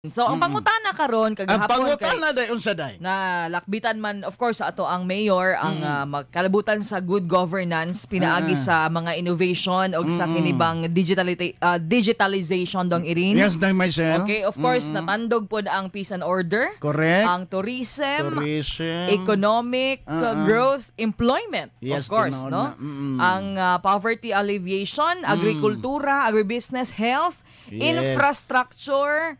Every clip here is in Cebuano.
So ang pangutana karon Ang kagahapon kay pangutana day, unsa day? Na lakbitan man, of course, ato ang mayor ang magkalabutan sa good governance pinaagi sa mga innovation og sa kinibang digitalization, Dong Irin. Yes, day, myself. Okay, of course, natandog pod ang peace and order, Correct. ang tourism, Tourism. Economic growth, employment, of course, Tinuod no? na. Ang poverty alleviation, agrikultura, agribusiness, health, infrastructure,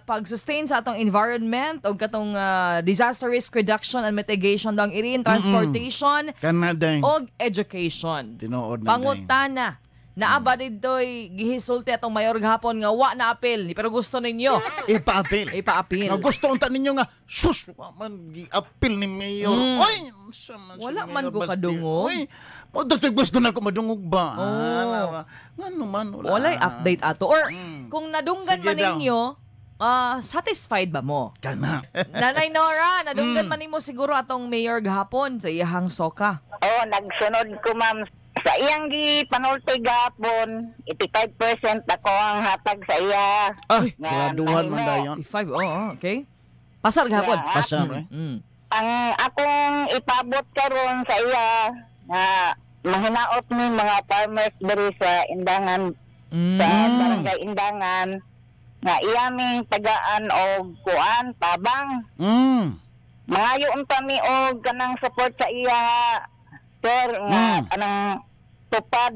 pag-sustain sa atong environment o katong disaster risk reduction and mitigation, Dong Irin, transportation, Kana day. og education. Tinuod na day. Pangutana, naa ba didto'y gihisulti atong mayor gahapon nga wa na apil pero gusto ninyo Ipa-apil. ipa-apil? Nga gusto unta ninyo nga sus, wa man gi-apil ni mayor. Oy, unsa man si Wala man Mayor ko Basti? kadungog. Oy, mo dagdag gusto na ko madungog ba? Oh. Ah, ba? Ngano man wala. Walay update ato. Or kung nadunggan Sige man daw. ninyo, satisfied ba mo? Kana. Nanay Nora, nadunggan man nimo siguro atong mayor gahapon sa iyahang soka. Oh, nagsunod ko, ma'am. Sa iyang gi panulti gahapon, 85% ako ang hatag sa iya. Ah, Nga graduhan man nahimo. dayon. 85, oh, okay. Pasar gahapon. Yeah. Pasar eh. Ang akong ipabot karon sa iya nga mahinaot ni mga farmers diri sa Indangan, sa barangay Indangan, nga iya ming tagaan og kuan, tabang. Mangayo unta mi og kanang support sa iya, sir, nga kanang tupad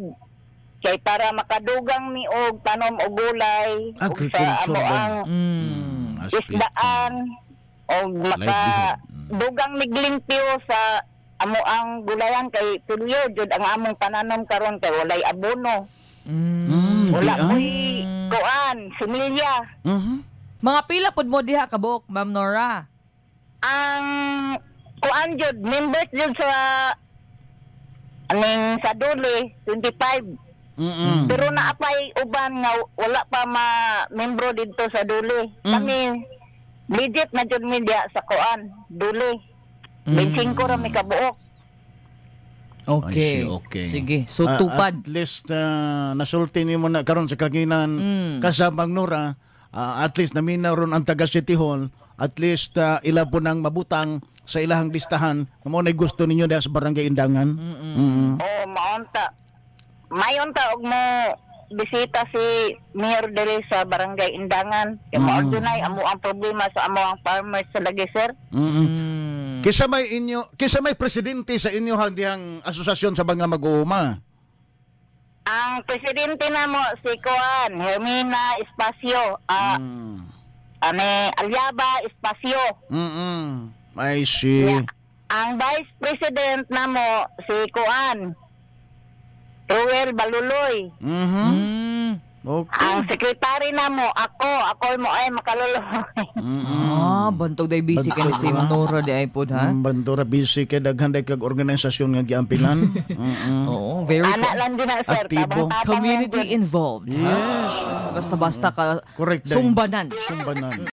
kay para makadugang mi og tanom og gulay ug sa Agriculture amo ba? ang Aspect. isdaan og maka Livelihood. Dugang miglimpyo sa amo ang gulayan kay pilyo jud ang among pananom karon kay walay abono. Wala Di ay. moy kuan, similya. Mga pila pod mo diha kabuok, Ma'am Nora? Ang kuan jud, members jud sa aning sa Duli, 25. Pero naapay uban nga wala pa ma membro didto sa Duli. Kami legit na jud mi diha sa kuan, Duli. 25 ra mi kabuok. Okay. I see, okay. Sige. So Ah, tupad. At least nasulti nimo na karon sa kaginan kasabang Nora, at least naminaw ron ang taga City Hall, at least ila po nang mabutang sa ilahang listahan. Mao na gusto ninyo diha sa Barangay Indangan. Oh, maunta. Mayon ta og mo bisita si Mayor diri sa Barangay Indangan. Kay mao dunay amo ang problema sa amo ang farmers sa lagi, sir. Kisa may presidente sa inyo dihang asosasyon sa mga mag-uuma? Ang presidente namo si kuan, Hermina Espacio, ane Alyaba Espacio. I see. Yeah. Ang vice president namo si kuan, Ruel Baluloy. Okay. Ang sekretary namo ako, ako mo ay makaluloy. Ah, bantog day busy kay ni si Bantog, ah. Nora di ay pod ha. Bandura busy kay daghan day kag organisasyon nga giampilan. Oo, very Ana lang din na, sir. Aktibo. Tabang-tabang lang community jud. involved. Yes. Basta-basta ka Correct, day. sumbanan. Sumbanan.